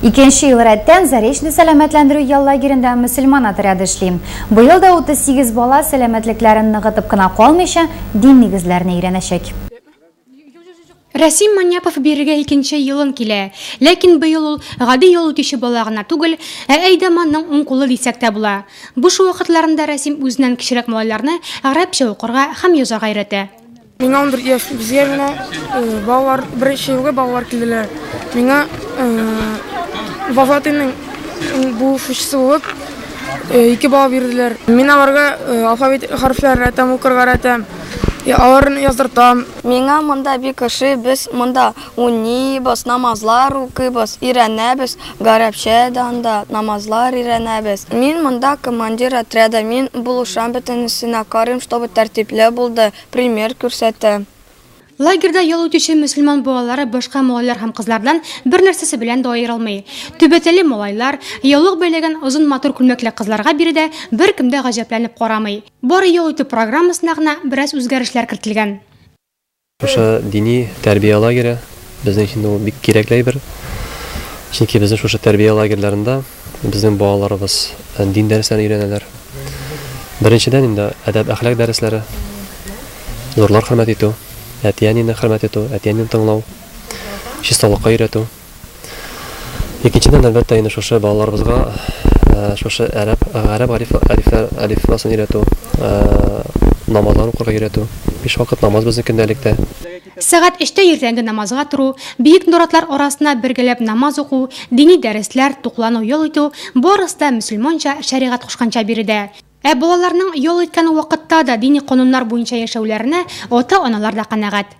Икенче ел рәттән Заречный сәламәтләндерү ял лагеренда мөселман отряды эшли. Быел да 38 бала сәламәтлекләрен ныгытып кына калмыйча, дин нигезләренә өйрәнәчәк. Рәсим Маняпов бирегә икенче елын килә. Ләкин быел ул гади ял итүче бала гына түгел, ә әйдаманның уң кулы дисәк тә була. Буш вакытларында Рәсим үзеннән кечерәк малайларны гарәпчә укырга һәм язарга өйрәтә. Миңа 14 яшь. Безгә менә балалар, беренче елгы балалар килделәр. Миңа вожатыйның булышучысы булып ике бала бирделәр. Мин аларга алфавит хәрефләрен өйрәтәм, укырга өйрәтәм. Аларны яздыртам. Миңа монда бик ошый, без монда уйныйбыз, намазлар укыйбыз, өйрәнәбез, гарәпчә дә анда намазлар өйрәнәбез. Мин монда командир отряда, мин булышам бөтенесенә, карыйм, чтобы тәртипле булды, пример күрсәтәм. Лагерьда ял итүче мөселман балалары башка малайлар һәм кызлардан бернәрсәсе белән дә аерылмый. Түбәтәйле малайлар, яулык бәйләгән озын матур күлмәкле кызларга биредә беркем дә гаҗәпләнеп карамый. Бары ял итү программасына гына бераз үзгәрешләр кертелгән. Шушы дини тәрбия лагере безнең өчен ул бик кирәкле әйбер. Чөнки безнең шушы тәрбия лагерьларында безнең балаларыбыз дин дәресләрен өйрәнәләр. Беренчедән инде әдәп-әхлак дәресләре, зурлар хөрмәт итү, әти-әнине хөрмәт итү, әти-әнине тыңлау, чисталыкка өйрәтү. Икенчедән, әлбәттә, инде шушы балаларыбызга шушы әрәп, гарәп алиф, алифләр, алифбасын өйрәтү, намазлар укырга өйрәтү. Биш вакыт намаз безнең көндәлектә. Сәгать өчтә иртәнге намазга тору, биек наратлар арасына бергәләп намаз уку, дини дәресләр, туклану, ял итү, барысы да мөселманча, шәригать кушканча биредә. Ә балаларның ял иткән вакытта да дини кануннар буенча яшәүләренә ата-аналар да канәгать.